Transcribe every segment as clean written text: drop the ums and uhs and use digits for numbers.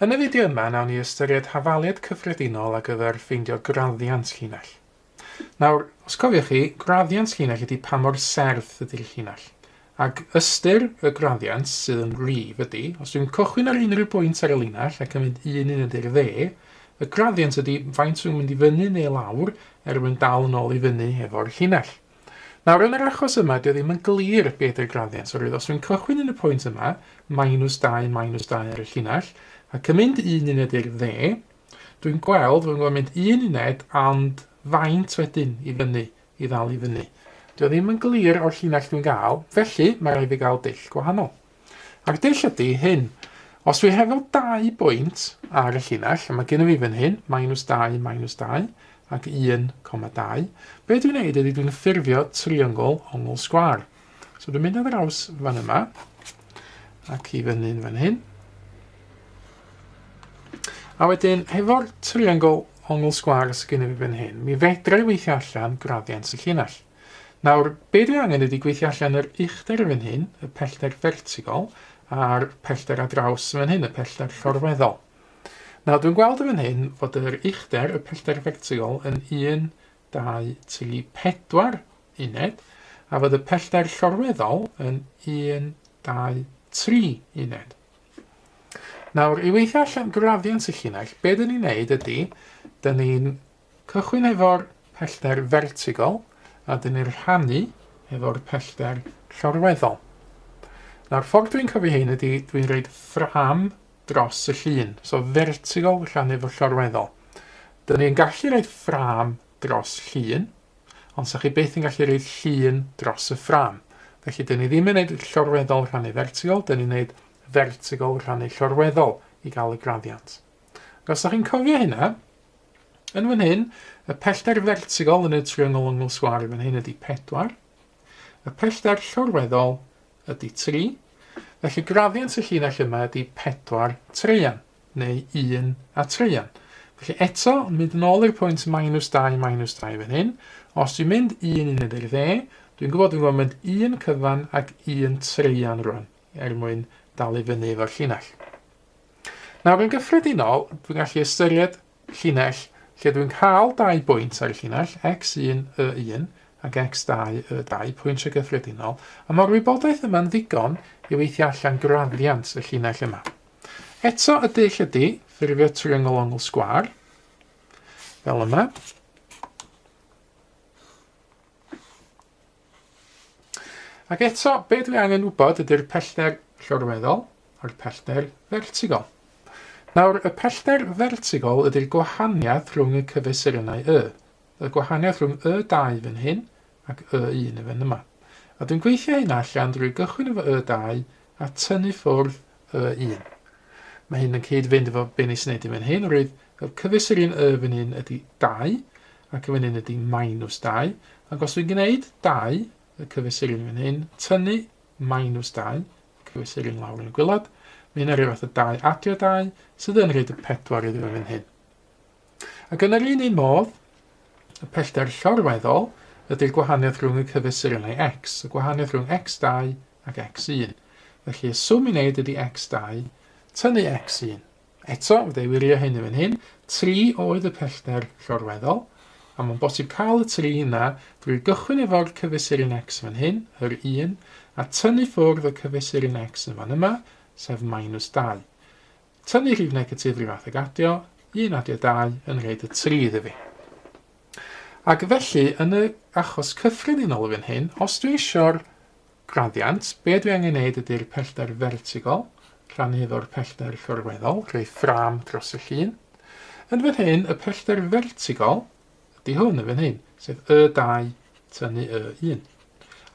Yn y fideo yma, nawn ni ystyried hafaliad cyffredinol ar gyfer ffeindio graddiant llinell. Nawr, os cofiwch chi, graddiant llinell ydy pa mor serth ydy'r llinell. Ac ystyr y graddiant sydd yn rif ydy, os dwi'n cychwyn ar unrhyw bwynt ar y linell ac yn mynd un uned i'r dde, y graddiant ydy faint dwi'n mynd i fyny neu lawr er mwyn dal yn ôl i fyny efo'r llinell. Nawr, yn yr achos yma, dio ddim yn glir be ydy'r graddiant, oherwydd os dwi'n cychwyn yn y pwynt yma, minus 2, minus 2 ar y llinell, ac yn mynd un uned i'r dde, dwi'n gweld fy ngweld mynd un uned, ond faint wedyn i fyny, i ddal i fyny. Dio ddim yn glir o'r llinell dwi'n gael, felly mae rhaid fi gael dull gwahanol. A'r dull ydy hyn. Os dwi hefo dau bwynt ar y llinell, a mae gennym fi fan hyn, minus 2, minus 2, ac 1,2, be dwi'n neud ydy dwi'n ffurfio triongl ongl sgwâr. So dwi'n mynd ar draws fan yma, ac i fyny'n fan hyn. A wedyn, hefo'r triongl ongl sgwâr sydd gennym fi fan hyn, mi fedra i weithio allan graddiant y llinell. Nawr, be dwi angen ydy gweithio allan yr uchder yn fan hyn, y pellter fertigol, a'r pellter ar draws yn fan hyn, y pellter llorweddol. Nawr, dwi'n gweld yn fan hyn fod yr uchder, y pellter fertigol, yn 1, 2, 3, 4 uned, a fod y pellter llorweddol yn 1, 2, 3 uned. Nawr, i weithio allan graddiant y llinell, be dyn ni'n neud ydy, dyn ni'n Cychwyn efo'r pellter fertigol a dyn ni'n rhannu efo'r pellter llorweddol. Nawr, ffordd dwi'n cyfri hyn ydy dwi'n rhaid ffrâm dros y llun. So vertigol rhannu efo llorweddol. Dyn ni'n gallu rhaid ffrâm dros llun, ond sa chi byth yn gallu rhaid llun dros y ffrâm. Felly dyn ni ddim yn gwneud llorweddol rhannu vertigol, dyn ni'n gwneud vertigol rhannu llorweddol i gael y graddiant. Ac os ydych chi'n cofio hynna, Yn fan hyn, y pellter fertigol yn y triongl ongl sgwâr yn fan hyn ydy 4. Y pellter llorweddol ydy 3. Felly graddiant y llinell yma ydy 4 treian, neu 1 a treian. Felly eto, yn mynd yn ôl i'r pwynt minus 2, minus 2 fan hyn, os dwi'n mynd un uned i'r dde, dwi'n gwybod dwi'n gwybod mynd un cyfan ac un treian rwan, er mwyn dal i fyny efo'r llinell. Nawr, yn gyffredinol, dwi'n gallu ystyried llinell lle dwi'n cael dau bwynt ar y llinell, x1, y1 ac x2, y2, pwyntiau gyffredinol, a mae'r wybodaeth yma'n ddigon i weithio allan graddiant y llinell yma. Eto, y dull ydy ffurfio triongl ongl sgwâr, fel yma. Ac eto, be dwi angen wybod ydy'r pellter llorweddol a'r pellter fertigol. Nawr, y pellter fertigol ydy'r gwahaniaeth rhwng y cyfesurynnau y. Y gwahaniaeth rhwng y 2 fan hyn ac y 1 yn fan yma. A dwi'n gweithio hyn allan drwy gychwyn efo y 2 a tynnu ffwrdd y 1. Mae hyn yn cyd-fynd efo be nes i wneud yn fan hyn, roedd y cyfesuryn y fan hyn ydy 2, ac yn fan hyn ydy minus 2, ac os dwi'n gwneud 2, y cyfesuryn fan hyn, tynnu minus 2, y cyfesuryn lawr yn y gwylod, mae hynna rhyw fath o 2 adio 2, sydd yn rhaid y 4 iddo fan hyn. Ac yn yr un un modd, y pellter llorweddol ydy'r gwahaniaeth rhwng y cyfesurynnau x, y gwahaniaeth rhwng x2 ac x1. Felly y swm i wneud ydy x2 tynnu x1. Eto, fydda i wirio hyn yn fan hyn, 3 oedd y pellter llorweddol, a mae'n bosib cael y 3 yna drwy gychwyn efo'r cyfesuryn x fan hyn, yr 1, a tynnu ffwrdd y cyfesuryn x yn fan yma, sef minus 2. Tynnu rhif negatif rhyw fath ag adio, 1 adio 2 yn rhaid y 3 iddo fi. Ac felly, yn y achos cyffredinol fan hyn, os dwi eisiau'r graddiant, be dwi angen neud ydy'r pellter vertigol, rhannu efo'r pellter llorweddol, rhoi ffrâm dros y llun. Yn fan hyn, y pellter vertigol ydy hwn yn fan hyn, sef y2 tynnu y1.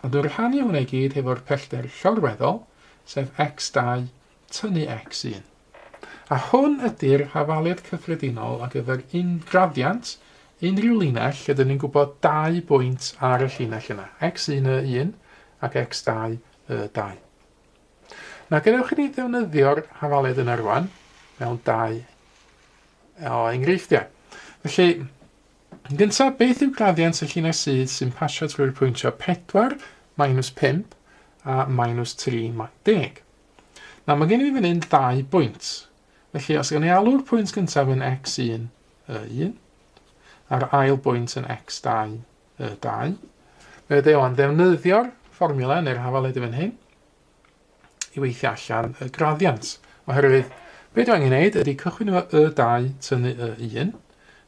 A dwi'n rhannu hwnna i gyd hefo'r pellter llorweddol, sef x2 tynnu x1. A hwn ydy'r hafaliad cyffredinol ar gyfer un graddiant unrhyw linell lle dyn ni'n gwybod dau bwynt ar y llinell yna, x1 y1 ac x2 y2. Nawr gadewch i ni ddefnyddio'r hafaliad yna rwan mewn dau o enghreifftiau. Felly, yn gyntaf, beth yw graddiant y llinell sydd sy'n pasio trwy'r pwyntiau 4 minus 5 a minus 3 10? Nawr, mae gen i fi fan hyn ddau bwynt. Felly, os gawn ni alw'r pwynt gyntaf yn x1, y1, a'r ail bwynt yn x2, y2, fe ydy o'n ddefnyddio'r fformiwla neu'r hafaled i fan hyn i weithio allan y graddiant. Oherwydd, be dwi angen gwneud ydy cychwyn efo y2 tynnu y1,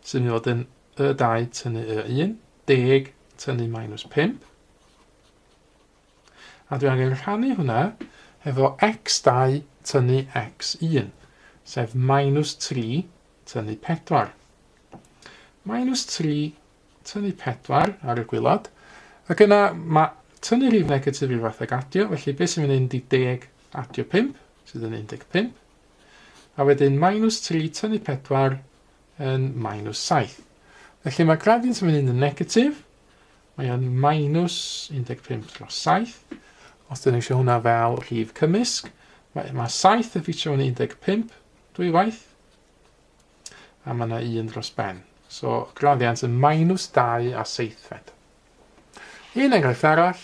sy'n mynd i fod yn y2 tynnu y1, deg tynnu minus 5. A dwi angen rhannu hwnna efo x2 tynnu x1, sef minus 3 tynnu 4. Minus 3 tynnu 4 ar y gwylod, ac yna mae tynnu rhif negatif rhyw fath ag adio, felly beth sy'n mynd yn di 10 adio 5, sydd yn 15, a wedyn minus 3 tynnu 4 yn minus 7. Felly mae graddiant yn mynd yn negatif, mae o'n minus 15 dros 7. Os dyn ni eisiau hwnna fel rhif cymysg, mae, mae 7 yn ffitio yn 15 dwywaith, a mae yna 1 dros ben. So graddiant yn minus 2 a seithfed. Un enghraifft arall,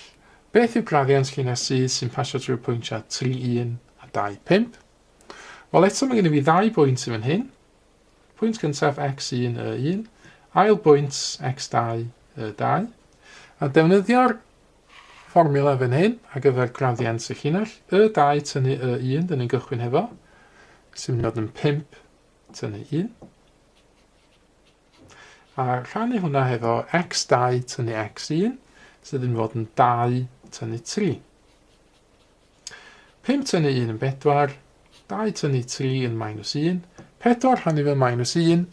beth yw graddiant llinell sydd sy'n pasio trwy'r pwyntiau 3, 1 a 2, 5? Wel eto mae gen i fi ddau bwynt yn fan hyn. Pwynt cyntaf x1, y1, ail bwynt x2, y2. A defnyddio'r fformiwla fan hyn ar gyfer graddiant y llinell, y2 tynnu y1, dyn ni'n gychwyn hefo, sy'n mynd i fod yn 5 tynnu 1. A rhannu hwnna hefo x2 tynnu x1, sydd yn fod yn 2 tynnu 3. 5 tynnu 1 yn 4, 2 tynnu 3 yn minus 1, 4 rhannu fe minus 1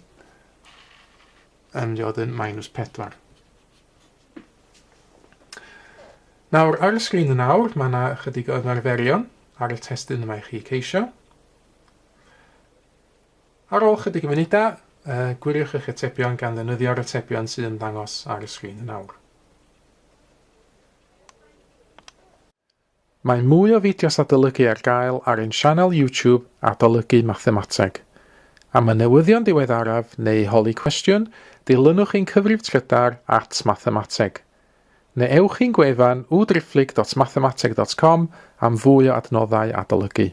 yn mynd i fod yn minus 4. Nawr, ar y sgrin yn awr, mae yna ychydig o ymarferion ar y testun yma i chi ceisio. Ar ôl chydig o funudau, uh, gwiriwch eich atebion gan ddefnyddio'r atebion sydd yn ddangos ar y sgrin yn awr. Mae mwy o fideos adolygu ar gael ar ein sianel YouTube Adolygu Mathemateg. Am y newyddion diweddaraf neu holi cwestiwn, dilynwch ein cyfrif trydar at mathemateg. Neu ewch i'n gwefan www.mathemateg.com am fwy o adnoddau adolygu.